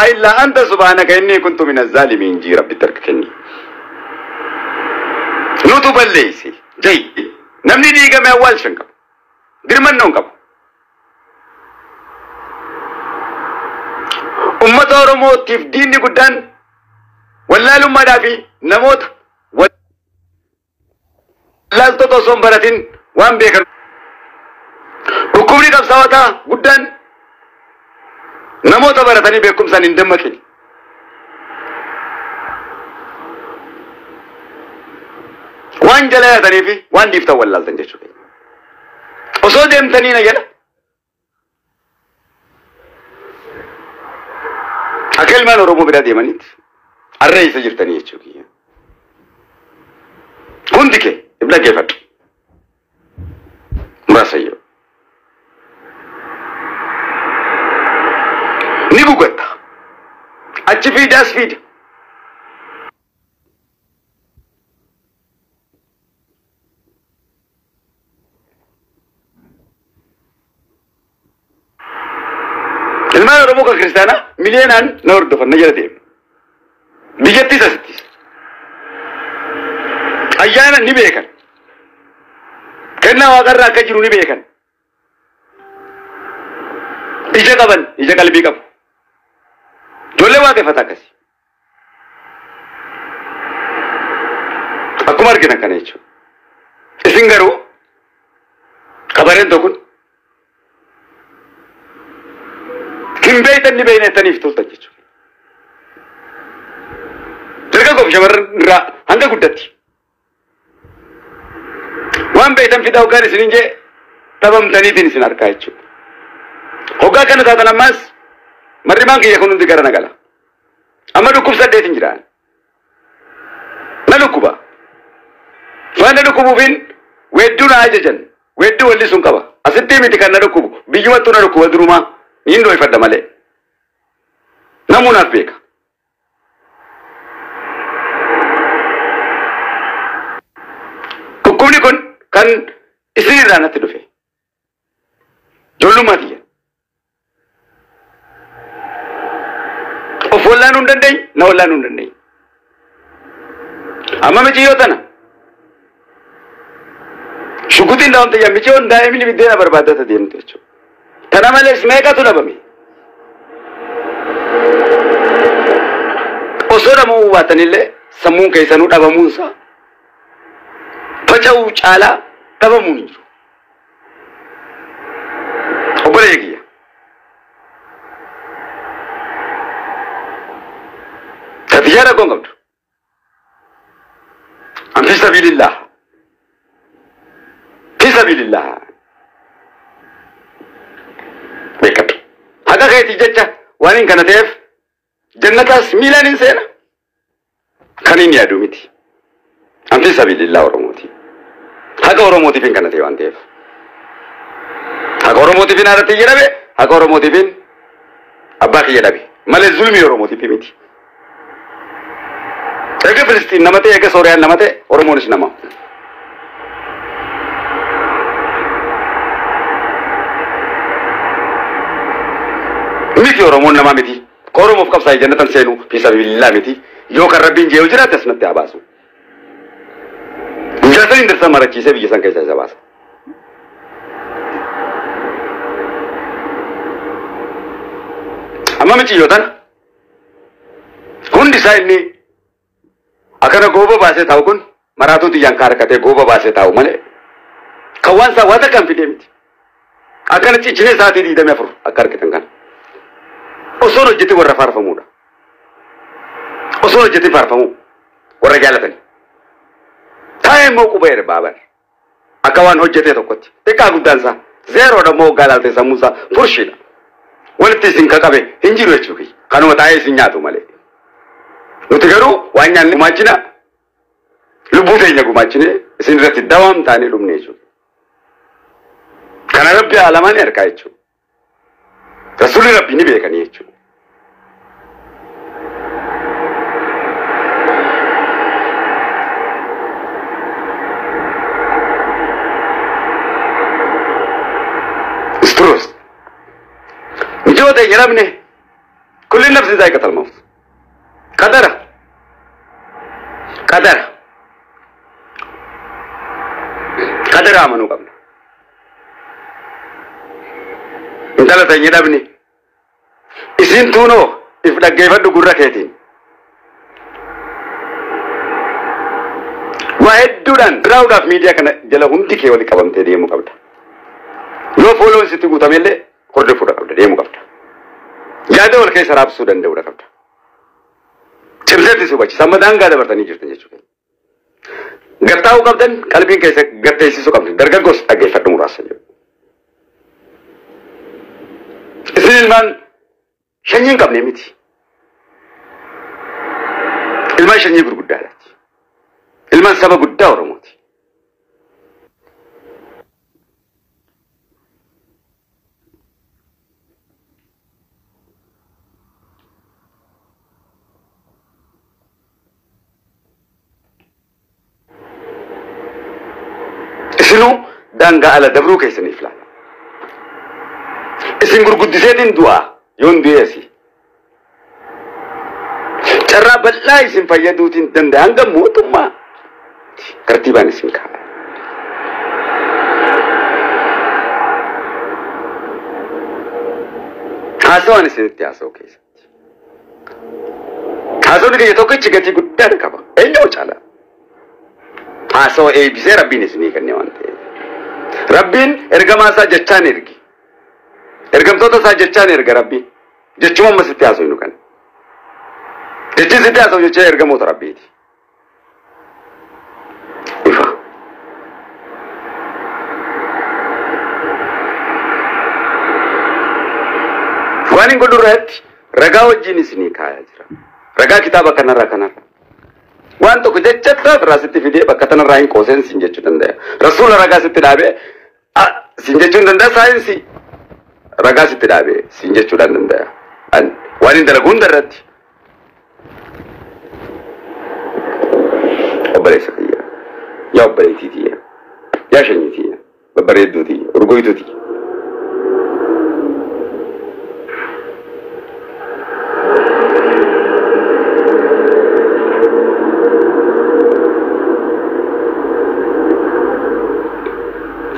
ilaaha illaa anta subhaanaka innii kuntu mina zaalimiin jii Rabbitti harka kenni. Nutu balleeyse jayi namni dhiigame awwaalcha hin qabu. Dirmannoo hin qabu. Ummata Oromootiif diinni guddaan wallaalummaadhaa fi namoota wallaaltota osoo hin baratin waan beekan. Dhukkubni qabsaawotaa guddaan namoota baratanii beekumsaan hin dammaqin. Waan jala yaatanii fi waan dhiiftan wallaaltan jechuudha. Osoo deemtanii na jedha. Akka ilmaan Oromoo bira deemanitti harree isa jirtanii jechuudha. Hundi kee if dhaggeeffadhu. Muraasayyoo. Ni gugatta. Achi fiidaas fiida. Ilmaan Oromoo kan kiristaanaa miliyoonaan na hordofan na jala deemu. Biyyattis asittis. Ayyaana ni beekan. Kennaa waaqarraa akka jiru ni beekan. Ija qaban, ija qalbii qabu. Ijoollee waaqeffata akkasi. Akkuma argina kana jechuudha. Isin garuu kabareen tokkon hin beektan ni beekna jettaniif toltan jechuudha. Dargaggoo fi shamarran irraa hanga guddatti. Waan beektan fidaa hoggaan isiniin jee dhabamtaniitiin isin harkaa jechuudha. Hoggaa kana taatan ammaas marrimaan kiyya kun hundi gara nagala. Amma dhukkubsadheetiin jiraan. Na dhukkuba. Waan na dhukkubuufin weedduu na ajajan. Weedduu wallisuun qaba. Asitti miti kan na dhukkubu. Biyyumattuu na dhukkuba durumaa. Niin dho'ifadha malee. Namuu naaf beeka. Dhukkubni kun kan isinirraa natti dhufe. Ijoollummaa tiyya. Of wallaanuu hin dandeenye, na wallaanuu hin dandeenye. Amma miciyyoo tana. Shuguxiin dhahamte yaa miciyyoon daa'imni biddeena barbaaddata deemtu jechuudha. Tana malees meeqatu dhabame? Osoo dhabamuu baatanillee sammuun keessanuu dhabamuunsaa faca'uu caalaa dhabamuun hin jiru. Obboleeyya kiyya. Katiyyaa rakkoon qabdu. An fi sabilillah. Fi sabilillah. Beekadhu. Haqa keetii jecha waan hin kana ta'eef jannataas miilaan hin seena. Kan hin yaadu miti. An fi sabilillah Oromooti. Haqa Oromootiif hin kana ta'e waan ta'eef. Haqa Oromootiif hin haadha tiyya dhabe, haqa Oromootiif hin abbaa kiyya dhabe. Malee zulmii Oromootiif miti. Eega Filistiin nama ta'e, eega Sooriyaan nama ta'e, Oromoonis nama. Miti Oromoon nama miti. Ka Oromoof qabsaa'e jannatan seenu fi sabilillah miti. Yoo kan Rabbiin jee'u jiraate asumatti haa baasu. Guyyaa saniin dirsa marachiisee biyya san keessaa isa baasa. Amma miciyyoo tana hundi isaa inni akkana gooba baasee taa'u kun maraatuu xiyyaan ka harkatee gooba baasee taa'u malee kan waan isaa waan takka hin fidee miti. Akkana ciccinee sa'aatii 24 akka argitan kana. Osoon hojjetin warra faarfamuudha. Osoon hojjetin faarfamuu warra jaalatani. Taa'ee immoo quba erbaa bar. Akka waan hojjetee tokkotti. Xiqqaa guddaan isaa zeeroodha immoo hoggaa ilaalte sammuun isaa furshiidha. Walitti isin qaqabe hin jiru jechuu kiyya. Kanuma taa'ee isin nyaatu malee. Nuti garuu waan nyaanne gumaachina lubbuu teenya gumaachine isin irratti dawaam taanee dhumne jechuudha. Kana Rabbi aalamaa ni arkaa jechuudha. Rasuulli Rabbi ni beekanii jechuudha. Isturoos. Michoota hin jedhamne Kulli nafsin zaa'iqatul mawt. Qadara. Qadara. Qadara amanuu qabna. Intala teenya dhabne. Isin tuunoo if dhaggeeffadhu gurra keetiin. Waa hedduudhaan biraa'uudhaaf miidiyaa kana jala hundi kee wali qabamtee deemuu qabda. Yoo fooloon sitti guutamellee hordofuudha qabda, deemuu qabda. Yaada wal keessa raabsuu danda'uudha qabda. Cimseetti si hubachiisa. Amma daangaa dabartanii jirtan jechuudha. Gattaa'uu qabdan, qalbiin keessa gatteessisuu qabdan. Dargaggoos dhaggeeffadhu muraasa jedhu. Isin ilmaan shanyii hin qabne miti. Ilmaan shanyii gurguddaadha. Ilmaan saba guddaa Oromooti. Isinuu daangaa ala dabruu keessaniif laala. Isin gurguddiseetiin du'aa yoon du'eesi. Carraa bal'aa isin fayyaduutiin danda'a hanga mootummaa tartiibaan isin kaa'a. Haasawaan isinitti haasa'u keessatti. Haasawni keenya tokkichi gatii guddaa qaba. Eenyu caalaa? Haasawa eebbisee Rabbiin isinii kenne waan ta'eef. Rabbiin ergamaa isaa jechaan ergi. Ergamtoota isaa jechaan erga Rabbiin. Jechuma amma sitti haasofnu kana. Jechi sitti haasa'u jecha ergamoota Rabbiiti. Ifa. Waan hin godhu irratti ragaa wajjin isinii kaayaa jira. Ragaa kitaaba kanarraa kanarra. Waan tokko jecha irraa sitti fidee bakka tanarraa hin qooseen sin jechuu danda'a. Rasuula ragaa sitti dhaabee sin jechuu hin danda'a. Saayinsii ragaa sitti dhaabee sin jechuu danda'a. Waan hin dalagu hunda irratti. Obboleessa kiyya. Yaa obboleettii tiyya. Yaa shanyii tiyya. Babbareedduu tiyya. Urgooytuu tiyya.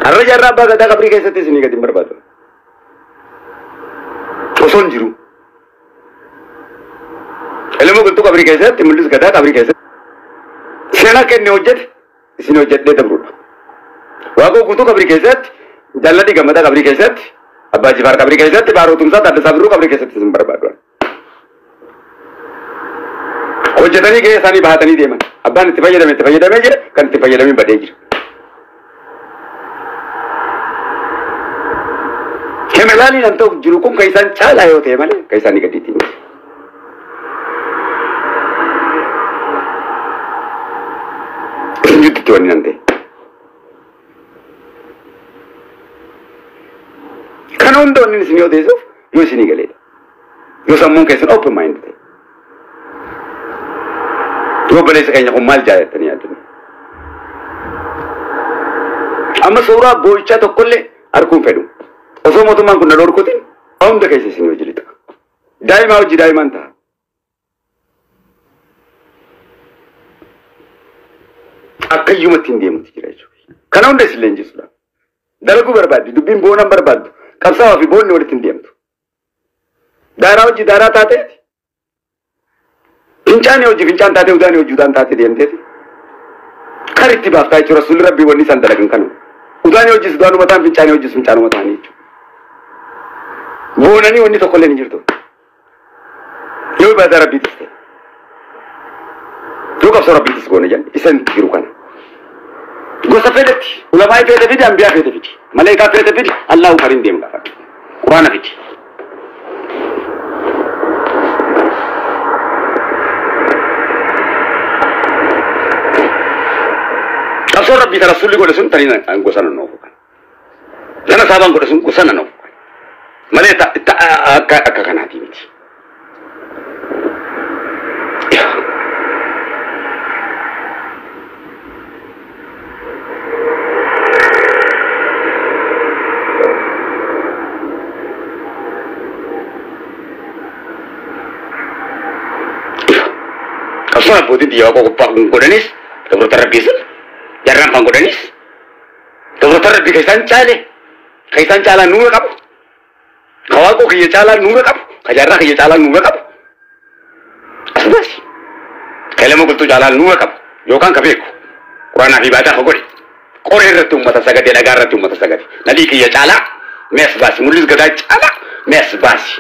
Har'a jaarraa abbaa gadaa qabrii keessatti isinii gadi hin barbaadu. Osoo hin jiru. Ilma gultuu qabrii keessatti, mul'is gadaa qabrii keessatti. Seenaa kenne hojjete isin hojjedhee dabruudha. Waaqoo guutuu qabrii keessatti, jaalladhi gammadaa qabrii keessatti, abbaa jifaar qabrii keessatti, baaroo tumsaa Taaddasaa Birruu qabrii keessatti isin barbaadu. Hojjetanii gahee isaanii bahatanii deeman. Abbaan itti fayyadame itti fayyadamee jira, kan itti fayyadamee badee jira. Kemelaaliin an ta'u jiru kun kan isaan caalaa yoo ta'e malee kan isaanii gadiitti miti. Isin jidduutti wanni nan ta'e. Kana hunda wanni isin yoo teessuuf yoo isinii galeedha. Yoo sammuun keessan open mind ta'e. Yoo obboleessa keenya kun maal jaalattanii yaaddan? Amma suuraa boo'ichaa tokkollee arguun fedhu. Osoo mootummaan kun na dhorkutin hunda keessa isin hojii lixa. Daa'imaa hojii daa'imaan ta'a. Akkayyumatti hin deemutti jira jechuudha. Kana hunda isin leenjisuudha. Dalaguu barbaaddi, dubbiin boonaan barbaaddu, qabsaa'aa fi boonni walitti hin deemtu. Daaraa hojii daaraa taateeti. Fincaanii hojii fincaan taatee, udaanii hojii udaan taatee deemteeti. Kar itti baaftaa jechuudha. Rasuulli Rabbii wanni isaan dalagan kanuma. Udaanii hojii udaanuma ta'an, fincaanii hojii fincaanuma ta'anii jechuudha. Boonanii wanni tokkollee hin jirtu. Yoo ibaadaa Rabbiitis ta'e. Yoo qabsoo Rabbiitis goone jedhan isan jiru kana. Gosa fedhetti, ulamaa feete fidi, ambiyaa feete fidi, maleekaa feete fidi, Allahu kariin deemu gaafadhu. Quraana fidi. Qabsoon Rabbii ta Rasuulli godhe sun tanii gosa nan oofu kan. Tana saabaan godhe sun gosa nan oofu kan. Malee akka kanaatii miti. Qabsoon abbootiin biyya waaqa qophaa godhanis gabroota rabbii sun jarraan faan godhanis gabroota rabbii kan isaan caale kan isaan caalaa nuura qabu ka waaqoo kiyya caalaa nuura qabu ka jaarraa kiyya caalaa nuura qabu as baasi ka ilma qultuu caalaa nuura qabu yookaan ka beeku quraanaa fi baataa ka godhe qoree irratti uummata sagade dhagaa irratti uummata sagade nadhii kiyya caalaa mee as baasi mul'is gadaa caalaa mee as baasi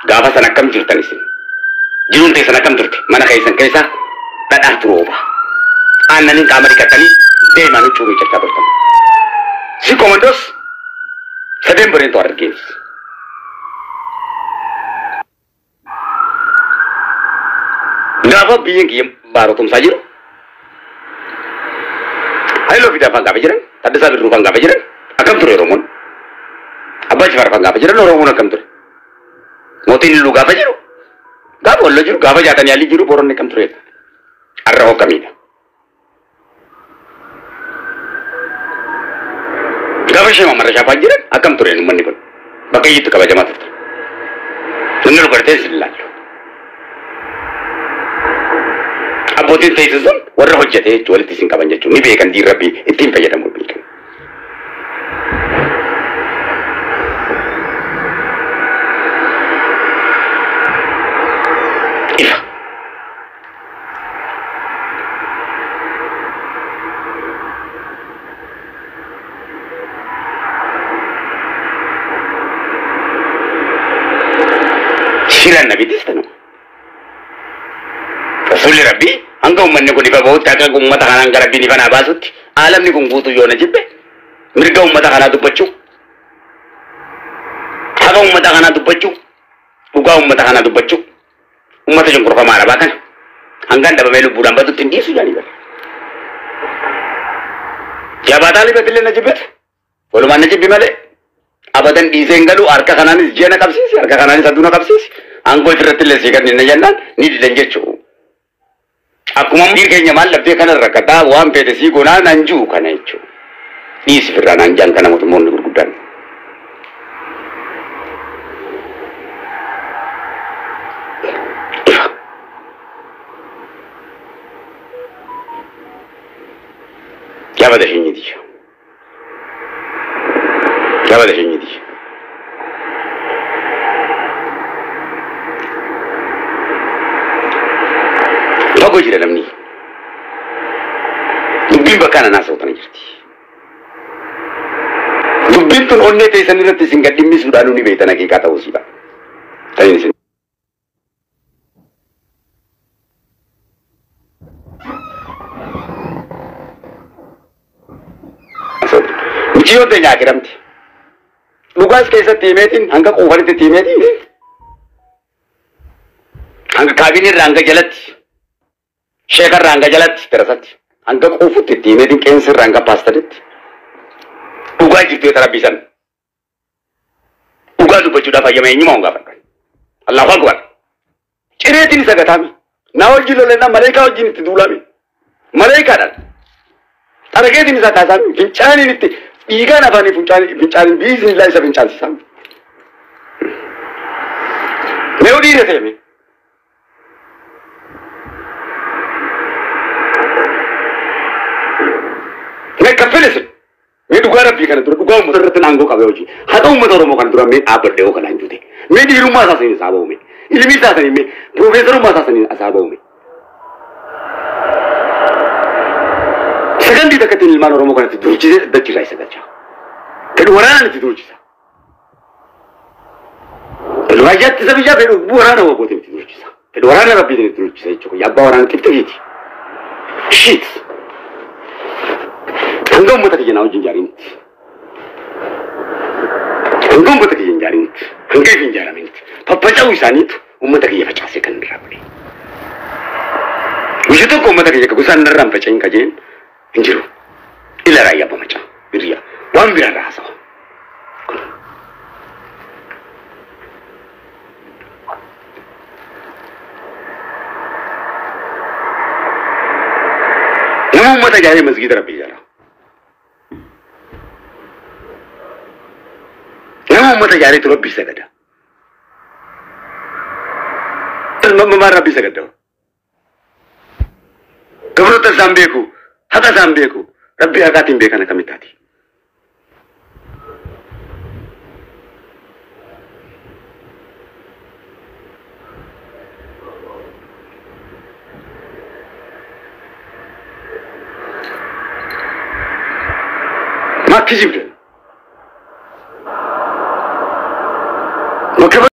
gaafa san akkam jirtan isin jiruun teessan akkam turte mana keessan keessa dhadhaatu rooba aannaniin qaama dhiqatanii deemaa huccuu miiccachaa turtan si komandoos sadeen bareentu argees gaafa biyyin kiyya baarotumsaa jiru Hailoo Fidaa faan gaafa jiran Taddasaa Birruu faan gaafa jiran akkam ture Oromoon Abbaa Jifaar faan gaafa jiran Oromoon akkam ture mootiin Illuu gaafa jiru gaafa Walloo jiru gaafa Jaatanii Alii jiru Booronni akkam ture arra hokkamiidha gaafa ishee mamarra shaafaan jiran akkam ture uummanni kun bakka iyyittu kabajamaa turte namni ol gartee isin ilaallu abbootiin teessu sun warra hojjete jechuun walitti isin qaban jechuun ni beekan diin rabbii ittiin fayyadamu beekan. Ifa. Siiraan nabiitis tanuma. Rasuulli rabbii hanga uummanni kun ifa bahutti akka uummata kanaan gara rabbiin ifa naa baasutti aalamni kun guutuu yoo na jibbe mirga uummata kanaa dubbachuu haqa uummata kanaa dubbachuu dhugaa uummata kanaa dubbachuu uummata cunqurfamaa arabaa kana hangaan dhabamee lubbuudhaan badutti hin dhiisu jaanii bara. Jabaataa libatillee na jibbete walumaan na jibbi malee abadan dhiisee hin galu harka kanaanis ji'a na qabsiisi harka kanaanis aduu na qabsiisi aangoo ifirratti illee sii kenninna jennaan ni didan jechuudha. Akkuma dhiir keenya maal labdee kana rakkataa waan feete sii goonaa naan jiru kana jechuudha. Dhiisi firraa naan jaan kana mootummoonni gurguddaan. Ifa. Yaabada sheenyiti. Yaabada sheenyiti. Fagoo jira namni. Dubbiin bakka kana naasa'u tana jirti. Dubbiin tun onnee teessan irratti isin gad dhimmisuudhaan ni beektan haqiiqaa ta'uu siidha. Ta'in isin. Mucayyoon teenya akiramti. Dhugaas keessatti himeetiin hanga quufanitti himeetiin hanga kaabinii irraa hanga jalatti sheekarraa hanga jalatti darasatti hanga quufutti itti himeetiin qeensi irraa hanga paastaritti dhugaa jirtu yoo tarabbisan dhugaa dubbachuudhaaf hayyama eenyumaa hin gaafadhu. Allahu akbar. Cireetiin isa gataame. Na wajjin lolennaa maleekaa wajjin itti duulame. Maleekaadhaan. Xarageetiin isa kaasaame. Fincaaniin itti dhiigaan afaanii fincaaniin biizinillaa isa fincaansisame. Mee dhiira ta'e mee? Mee kaffalese. Mee dhugaa rabbii kana dura dhugaa uummata irratti aangoo qabee hojii. Haqa uummata Oromoo kana dura mee dhaabbadhee yoo kanaan jute. Mee dhiirummaa isaa saniin isaa ba'ume. Ilmi isaa saniin mee piroofeesarummaa isaa saniin isaa ba'ume. Sagandii takka ittiin ilmaan Oromoo kanatti duulchisee dachirraa isa galcha. Fedhu waraanaan itti duulchisa. Fedhu raayyaa ittisa biyyaa fedhu waraana wabbootiin itti duulchisa. Fedhu waraana rabbiitiin itti duulchisa jechuudha. Abbaa waraana qixxifiiti. Shit. Hanga uummata kiyya naa wajjin jaarinitti. Hanga uummata kiyya hin jaarinitti. Hanga ifi hin jaaraminitti. Faffaca'uu isaaniitu uummata kiyya facaasee kan irraa godhe. Guyyaa tokko uummata kiyya gosaan irraa hin faca'in ka jeen hin jiru. Ila raayyaa abbaa macaa. Hiriyaa. Waan biraa irraa haasawa. Nama uummata ijaaree masgiida rabbii ijaara. Nama uummata ijaareetu rabbii sagada. Maal rabbii sagada? Gabroota isaan beeku, haqa isaan beeku, rabbii haqaatiin beekan akkamitti taati? Maa kijibde?